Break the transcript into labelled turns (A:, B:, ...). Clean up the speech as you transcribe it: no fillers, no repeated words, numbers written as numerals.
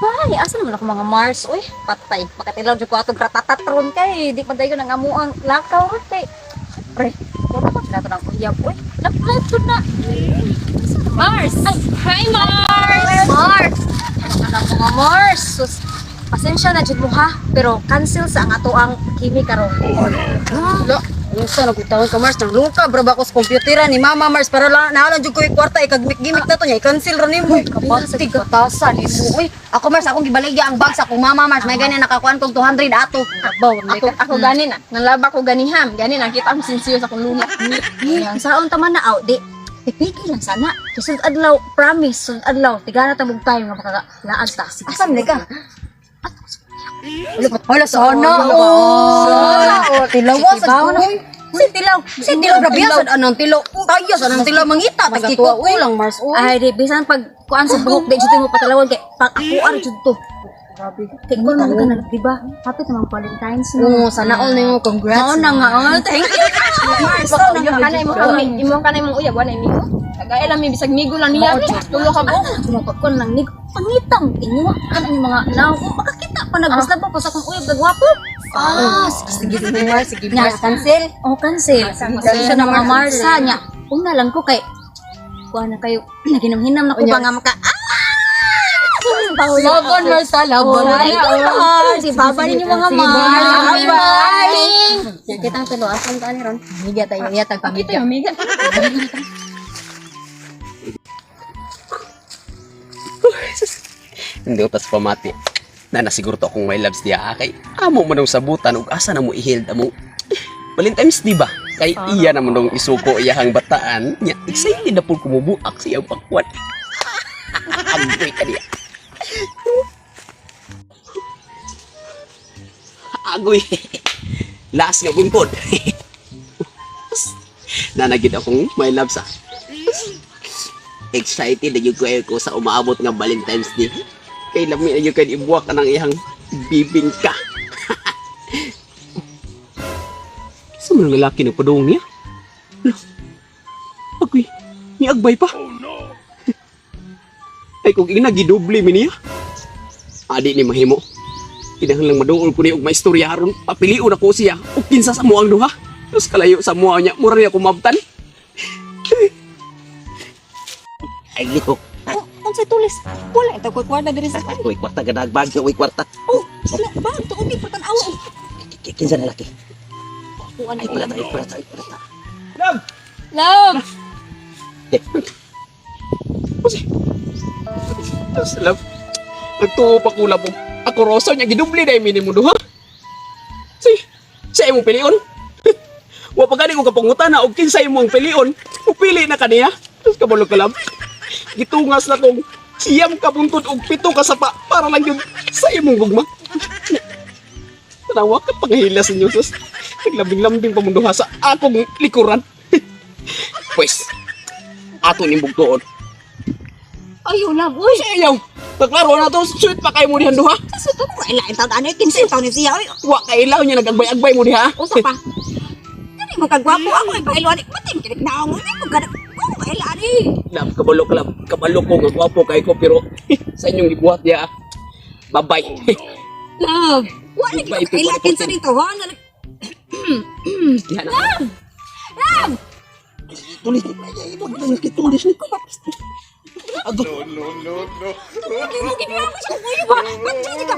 A: Ay, asa naman ako mga Mars? Uy, patay. Makatilaw jud ko atong ratatatron kay di pa dayon ang amuang lakaw ron kay. Pre, wala pa sila ng uyab. Uy, nag-live jud na. Asa naman?
B: Mars!
A: Ay,
B: Hi, Mars!
A: Mars! Ano mga Mars? Sus, pasensya na jud mo ha, pero cancel sa ang ato ang kimi karon.
C: Wala. Unsa na gutawon ka, Mars? Nagluka bro ba ako sa kompyutera ni Mama Mars para lang nahalan jud ko yung kwarta ikagimik na to niya i-cancel ra nimo.
A: Kapatid, katasan nimo. Uy,
C: Ako Mars, akong gibaligya ang bag sa akong mama Mars. May ganyan nakakuan kog 200 ato.
A: abaw,
B: Ako, ako gani na. Nalaba ko ganiham. Gani na, kita ang sinsiyo sa akong luna.
A: Ang saon taman na aw, di pipigil lang sana. Kay sud adlaw, promise, sud adlaw, tigana ta mong time nga makakalaag ta.
C: Asa man ka? Wala sana. Oh, tilaw sa uy.
A: Si tilaw,
C: Si tilaw grabe sad anang tilaw. Tayo sa anang tilaw mangita tas kiko lang Mars. Uy.
A: Ay, di bisan pag kuan sa buhok di jud mo patalawon kay pag ako ar jud to. Grabe. Kay ko na ka na, di ba? Hapit naman Valentine's no.
C: Oo, sana all nimo congrats.
A: Mao na nga, oh, thank you. Mars, na nga.
B: Kana imo kami, imo kana imong uyab wala migo. Tagay lang mi bisag migo lang niya. Tulo ka buok.
A: Tumapag ko lang ni pangitang inyo kan ang mga naw kung makakita pa nagbasta pa sa akong uyab gagwapo.
C: Ah, sige sige Mars, sige
A: Nya.
C: Mars, cancel.
A: Oh, cancel. Cancel na mga Marsa nya. Una lang ko kay kuha na kayo naginamhinam na ko ba nga maka ah!
C: Laban Mars, ah, laban.
A: Thank you, Mars. Si Baba ninyo mga Mars. Bye.
C: Kitang tulo asan ka ni ron? Miga tayo, iya tag
B: Kita
C: pamilya.
B: yung miga.
D: Hindi ko tas pamati. Na nasiguro to akong my loves diya kay amo man nung sabutan ug asa na mo ihild amo. Valentine's di ba? Kay iya na mo nung isuko iyahang bataan nya. Excited na po kumubuak siya pakwan. Agoy ka niya. Agoy. Last nga bungkod. Nanagid akong my loves ah. Excited na yun ko eh ko sa umaabot nga Valentine's Day. Kay lami na yun kay ibuwak ka ng iyang bibingka. Sa mga lalaki na padung niya? Hala. Agoy, niagbay pa. Oh no. Ay kung ina gidubli mi niya. Adi ni mahimo. Kinahanglang maduol ko ni og maistorya aron papilion ako siya ug kinsa sa muang duha. Terus kalayo sa mua niya, mura niya kumabtan. Ay, lihok.
C: Oh, unsay tulis? Wala ito ko kwarta diri sa
D: Uy, kwarta gadag bag, uy, kwarta.
C: Oh, sila bag to ubi patan-awa.
D: Kinsa na laki? Ay, pala ay pala ay pala.
B: Love!
D: Tapos, love, nagtuo pa kula mo. Ako rosa niya, gidubli na yung minimo duha. Si, sa imong pilion. Wa pa gani ko kapangutan na og kinsa imong pilion. Upili na kaniya. Tapos kabalo ka love. Gitungas na kong 9 ka buntod og 7 ka sapa para lang yun sa imong gugma. Tanawa ka panghila sa inyo, sus. Naglambing-lambing pa mong duha sa akong likuran. Pwes, ato ning bugtuon.
C: Ayaw love, uy.
D: Siya ayaw. Naklaro na to, sweet pa kayo mo dihan duha.
C: Sa to ko ila taon ano kinsa taon ni siya oy.
D: Wa kailaw niya nagagbay-agbay mo diha.
C: Usa pa. Dili mo kagwapo ako ay pailo ani. Matim kinig naong mo ko gana. Ko maila ani.
D: Love, kabalo love. Kabalo ko nga gwapo kay ko pero sa inyong gibuhat diha. Bye-bye.
C: Love. Wa lagi
D: Goodbye,
C: ko kaila kinsa dito ha.
D: Diha na. Love! Tulis ni tulis ni. Ago.
C: Mo ginawa sa kuya ba? Matindi ka.